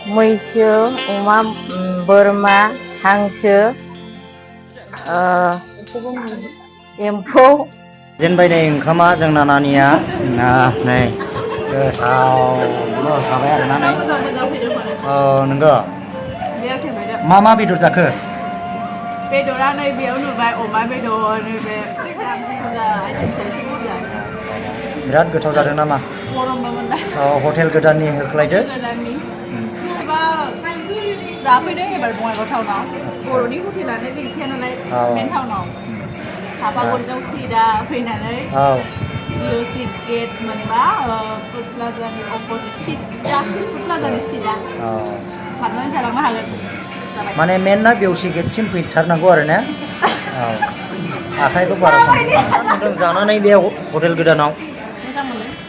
मैसो अमा बोरमा हांसो एम्फौ जेनबाय नै ओंखामा जोंना नानिया नै गोथावनो होखाबाय आरोना नै नोंगौ मा मा बेदर जाखो बेदरा नैबेयाव नुबाय अमा बेदर नैबे बिराद गोथाव जादों नामा गरमबोमोन दा हटेल गोदाननि होख्लायदो जाफैदों एबार बङाइगाव टाउनाव बर'नि हटेलानो गैखाया नालाय मेन टाउनाव सापागुरिजों सिदा फैनानै बिअसि गेट मोनबा फुड प्लाजानि अपोजिट सिदा फुड प्लाजानि सिदा हाबनानै जालांनो हागोन माने मेनना बिअसि गेटसिम फैथारनांगौ आरो ना आखाइखौ बारा मोनदों जानानै बे हटेल गोदानाव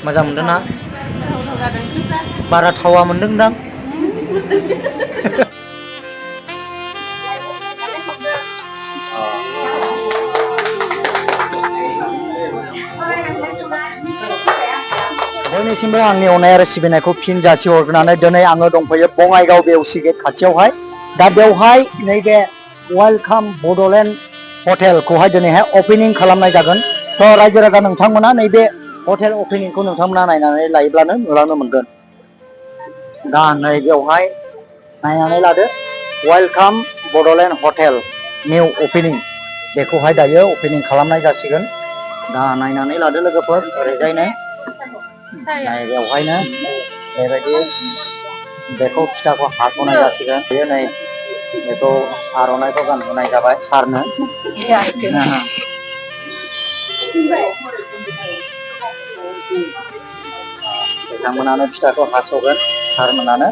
मोजां मोनदों ना बारा थावा मोनदोंदां बयनिसिमबो आंनि अननाय आरो सिबिनायखौ फिन जासि हरनानै दिनै आङो दंफैयो बङाइगाव बिअसि गेट खाथियावहाय दा बेवहाय नैबे वेलकाम बड'लेण्ड हटेलखौहाय दिनैहाय अपेनिं खालामनाय जागोन थ' रायजो राजा नोंथांमोना नैबे हटेल अपेनिंखौ नोंथांमोना नायनानै लायोब्लानो नुलांनो मोनगोन दा नै बेवहाय नायनानै लादो welcome Bodoland hotel new opening बेखौहाय दायो अपेनिं खालामनाय जासिगोन दा नायनानै लादो लोगोफोर ओरैजायनो बेवहायनो बेबायदि बेखौ फिथाखौ हास'नाय जासिगोन बेयो नै बेखौ आर'नाइखौ गानहोनाय जाबाय सारनो बिथांमोनानो फिथाखौ हास'गोन सारमोनानो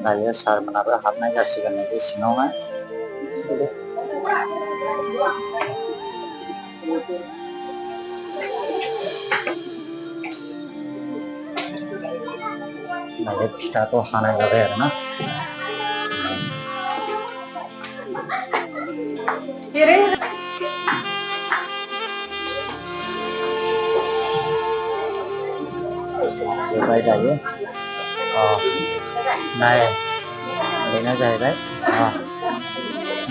दायो सारमोनाबो हाबनाय जासिगोन बे सिङावहाय दायो फिथाखौ हानाय जाबाय आरोना जोब्बाय दायो नाय बेनो जाहैबाय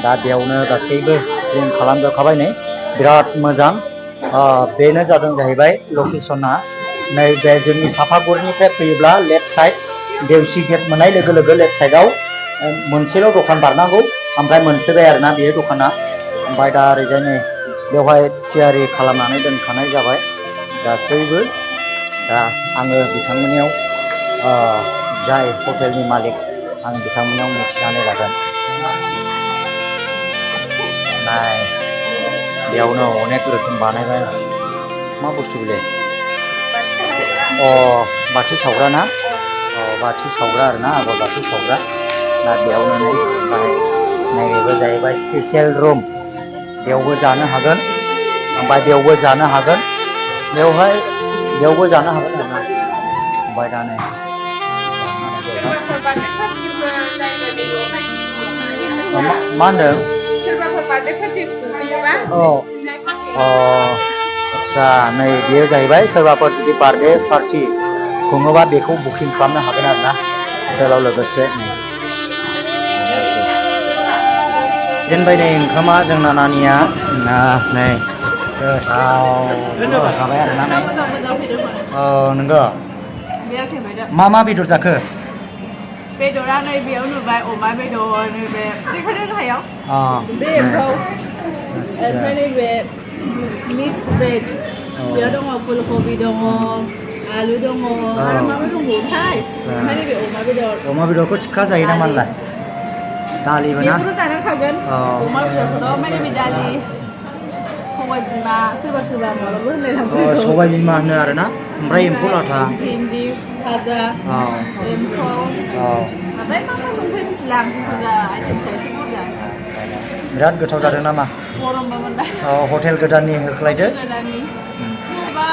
दा बेयावनो गासैबो जों खालामजोबखाबाय नै बिराद मोजां बेनो जादों जाहैबाय लकेसना नैबे जोंनि सापागुरिनिफ्राय फैयोब्ला लेफ्ट साइड देवसि गेट मोननाय लोगो लोगो लेफ्ट साइडआव मोनसेल' दखान बारनांगौ ओमफ्राय मोनफैबाय आरोना बे दखाना ओमफ्राय दा ओरैजाय नै बेवहाय थियारि खालामनानै दोनखानाय जाबाय गासैबो दा आङो बिथांमोननियाव जाय हटेलनि मालिक आं बिथांमोननियाव मिथिनानै लागोन नाय बेयावनो अनेक रोखोम बानायबाय मा बुस्थु बेलाय बाथि सावग्रा ना बाथि सावग्रा आरोना आगर बाथि सावग्रा दा बेयावनो नै नैबेबो जाहैबाय स्पेसियेल रुम बेयावबो जानो हागोन ओमफ्राय बेयावबो जानो हागोन बेयावबो जानो हागोन आरोना ओमफ्राय दा नै मा होनदों आदसा नै बेयो जाहैबाय सोरबाफोर जुदि बार्थडे पार्टि खुङोबा बेखौ बुकिं खालामनो हागोन आरोना हटेलाव लोगोसे जेनबाय नै ओंखामा जोंना नानिया नै गोथावनो होखाबाय आरोना नै नोंगौ मा मा बेदर जाखो बेदरा नैबेयाव नुबाय अमा बेदर नैबे देखायदों गाहायाव बे एम्फौ ओमफ्राय नैबे मिक्स भेज बेयाव दङ फुलकबि दङ आलु दङ आरो मा मा दंबावोथाय ओमफ्राय नैबे अमा बेदरखौ थिखा जायो ना मानलाय दालिबो ना बेखौथ' जानांखागोन अमा बेदरखौथ' ओमफ्राय नैबे दालि सबाय बिमा सोरबा सोरबा माबाबो होनलायलाङो सबाय बिमा होनो आरोना ओमफ्राय एम्फौ लाथा भिन्दि भाजा एम्फौ ओमफ्राय मा मा मोनफाय मिथिला आं बुरजा आइटेम थायो बुरजा बिराद गोथाव जादों नामा गरमबोमोन दा हटेल गोदाननि होख्लायदो गोदाननि एबा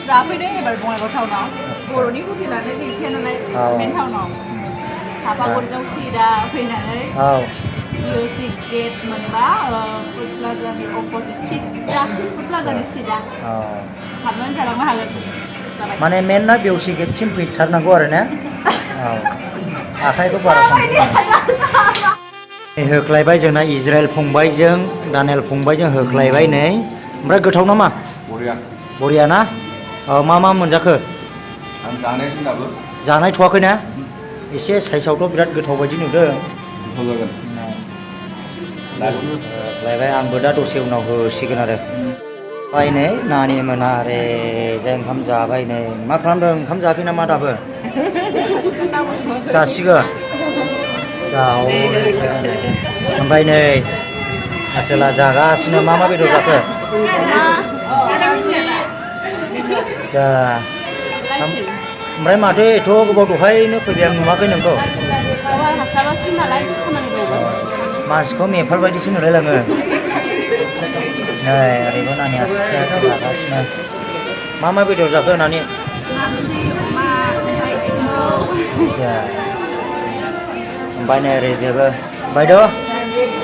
जाफैदो एबार बङाइगाव टाउनाव बर'नि हटेलानो गैखाया नालाय मेन टाउनाव सापागुरिजों सिदा फैनानै मिउजिक गेट मोनबा फुड प्लाजानि अपोजिट सिदा फुड प्लाजानि सिदा हाबनानै जालांनो हागोन जाबाय माने मेनना बेवसि गेटसिम फैथारनांगौ आरो ना आखाइखौ बारा होख्लायबाय जोंना इज्राइल फंबायजों दानेल फंबायजों होख्लायबाय नै ओमफ्राय गोथाव नामा बरिया ना मा मोनजाखो आं जानायखौ दाबो जानायथ'वाखै ना एसे साइसआवथ' बिराद गोथाव बायदि नुदों लायबाय आंबो दा दसे उनाव होसिगोन आरो बाय नै नानि मोना रे जों ओंखाम जाबाय नै मा खालामदों ओंखाम जायाखै नामा दाबो जासिगोन ओमफ्राय नै आसोला जागासिनो मा बेदर जाखो ओमफ्राय माथो एथ' गोबाव दहायनो फैबाय आं नुवाखै नोंखौ मानसिखौ मेफार बायदिसो नुलायलाङो नै ओरैबो नानि आसिया जागासिनो मा बेदर जाखो नानि ओमफ्राय नै ओरै जेबो बायद'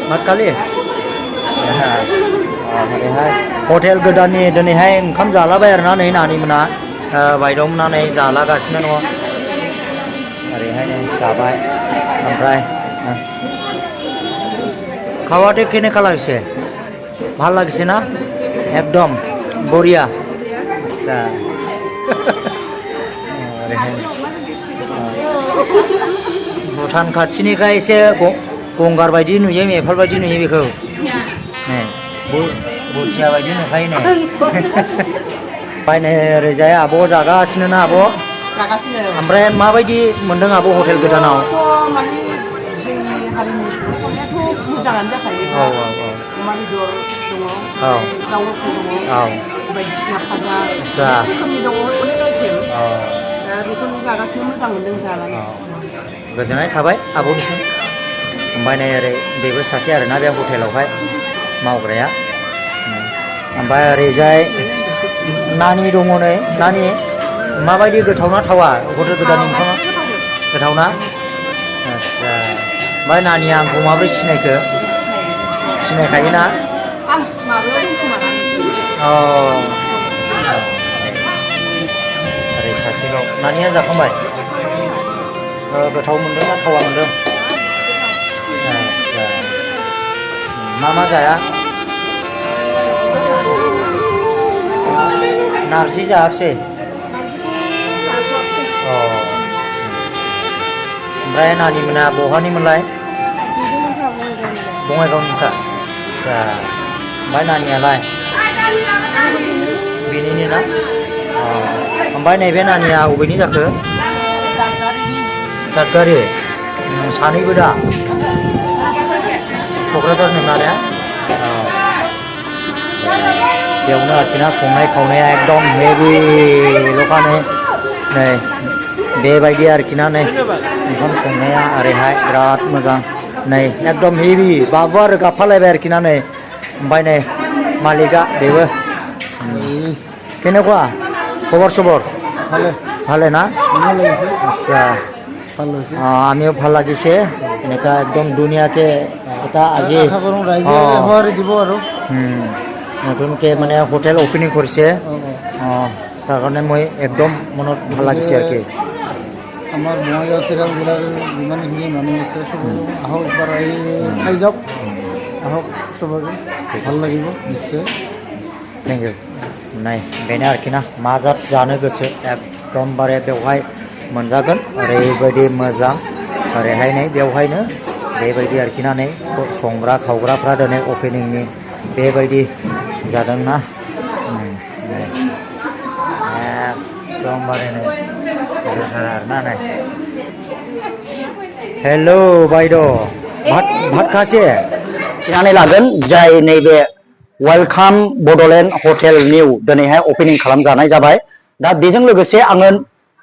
मातकालि ओरैहाय हटेल गोदाननि दिनैहाय ओंखाम जालाबाय आरोना नै नानि मोना बायद'मोना नै जालागासिनो दङ ओरैहाय नै जाबाय ओमफ्राय খাওয়াতে কেনেকা লাগিছে ভাল লাগিছে না একদম বঢ়িয়া আচ্ছা भुटान खाथिनिखाय एसे गंगार बायदि नुयो मेफाल बायदि नुयो बेखौ बुथिया बायदि नुखायो नै बायनो ओरैजाय आब' जागासिनो ना आब' ओमफ्राय माबायदि मोनदों आब' हटेल गोदानाव जोंनि हारिनि संनायाथ' मोजाङानो जाखायो अमा बेदर दङ दाउ लकेल दङ बायदिसिना फाजा अनेक रोखोमनि दङ अनेक आइटेम दा बेखौनो जागासिनो मोजां मोनदों जानानै गोजोननाय थाबाय आब'निसिम ओमफ्राय नै ओरै बेबो सासे आरोना बे हटेलावहाय मावग्राया ओमफ्राय ओरैजाय नानि दङ नै नानि माबायदि गोथावना थावा हटेल गोदाननि ओंखामा गोथावना आच्छा ओमफ्राय नानिया आंखौ माबोरै सिनायखो सिनायखायोना ओरै सासेल' नानिया जाखांबाय गोथाव मोनदोंना थावा मोनदों आच्छा मा जाया नारजि जायाखिसै ओमफ्राय नानि मोना बहानिमोनलाय बङाइगावनिखा आच्छा ओमफ्राय नानियालाय बेनिनो ना ओमफ्राय नैबे नानिया बबेनि जाखो दादगारि सानैबो दा क'क्राझार नोंना ने बेयावनो आरोखि ना संनाय खावनाया एकदम हेभिल'खानो नै बेबायदि आरोखि ना नै ओंखाम संनाया ओरैहाय बिराद मोजां नै एकदम हेभि बाबु आरो गाबफालायबाय आरोखि ना नै ओमफ्राय नै मालिका बेबो কেনেকুৱা খবৰ চবৰ ভালে না আচ্ছা আমিও ভাল লাগিছে এনেকুৱা একদম ধুনীয়াকৈ এটা আজি নতুনকৈ মানে হোটেল অপেনিং কৰিছে তাৰ কাৰণে মই একদম মনত ভাল লাগিছে আৰু কি আমাৰ বঙাইগাঁও চিৰাজগোলাৰ যিমানখিনি মানুহ আছে চব আহক এবাৰ আহি খাই যাওক আহক চবকে ভাল লাগিব নিশ্চয় थेंक इउ नै बेनो आरोखि ना मा जात जानो गोसो एकदमबारे बेवहाय मोनजागोन ओरैबायदि मोजां ओरैहाय नै बेवहायनो बेबायदि आरोखि ना नै संग्रा खावग्राफ्रा दिनै अपेनिंनि बेबायदि जादोंना एकदमबारे नै आरोना नै हेल' बायद' भात खासे थिनानै लागोन जाय नैबे वेलकाम बड'लेण्ड हटेल निउ दिनैहाय अपेनिं खालामजानाय जाबाय दा बेजों लोगोसे आङो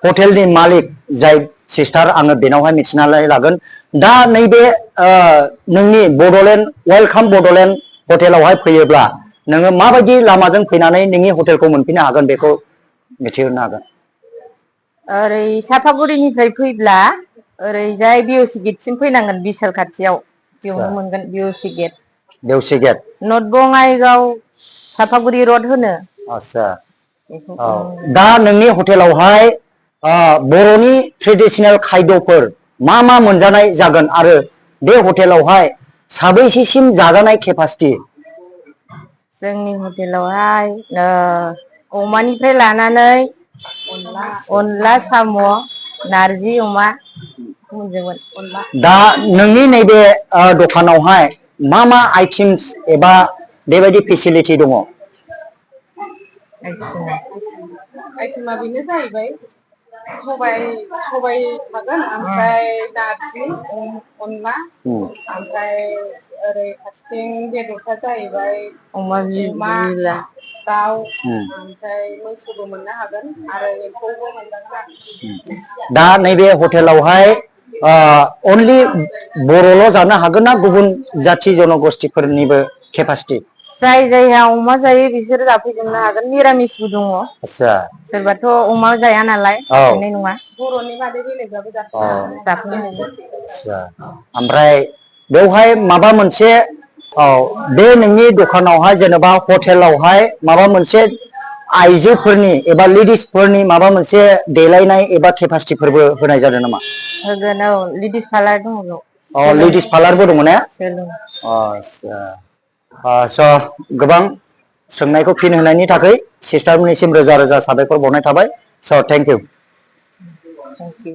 हटेलनि मालिक जाय सिस्टार आङो बेनावहाय मिथिनानै लागोन दा नैबे नोंनि बड'लेण्ड वेलकाम बड'लेण्ड हटेलावहाय फैयोब्ला नोङो माबायदि लामाजों फैनानै नोंनि हटेलखौ मोनफैनो हागोन बेखौ मिथिहोनो हागोन ओरै सापागुरिनिफ्राय फैब्ला ओरैजाय बिअसि गेटसिम फैनांगोन बिसाल खाथियाव बेयावनो मोनगोन बिअसि गेट नर्थ बङाइगाव सापागुरि रड होनो आच्छा दा नोंनि हटेलावहाय बर'नि ट्रेडिशनेल खायद'फोर मा मा मोनजानाय जागोन आरो बे हटेलावहाय साबैसेसिम जाजानाय केपासिटि जोंनि हटेलावहाय अमानिफ्राय लानानै अनला साम' नारजि अमा मोनजोबगोन दा नोंनि नैबे दखानावहाय मा मा आइटेम्स एबा बेबायदि फेसिलिटि दङ आइटेमा बेनो जाहैबाय सबाय थागोन ओमफ्राय नारजि अनला ओमफ्राय ओरै फारसेथिं बेदरफ्रा जाहैबाय अमा दाउ ओमफ्राय मैसोबो मोननो हागोन आरो एम्फौबो मोनजागोन दा नैबे हटेलावहाय अनलि बर'ल' जानो हागोन ना गुबुन जाथि जनगोष्ठीफोरनिबो केपासिटि जाय जायहा अमा जायो बिसोर जाफैजोबनो हागोन निरामिसबो दङ आच्छा सोरबाथ' अमा जाया नालाय मोननाय नङा बर'नि बादै बेलेगबाबो जाफैनो हागोन ओमफ्राय बेवहाय माबा मोनसे बे नोंनि दखानावहाय जेनेबा हटेलावहाय माबा मोनसे आइजोफोरनि एबा लेडिसफोरनि माबा मोनसे देलायनाय एबा केपासिटिफोरबो होनाय जादों नामा होगोन लेडिस पार्लार दङ लेडिस पार्लारबो दङ ने आच्छा गोबां सोंनायखौ फिन होनायनि थाखाय सिस्टारमोननिसिम रोजा रोजा साबायखर बावनाय थाबाय स' थेंक इउ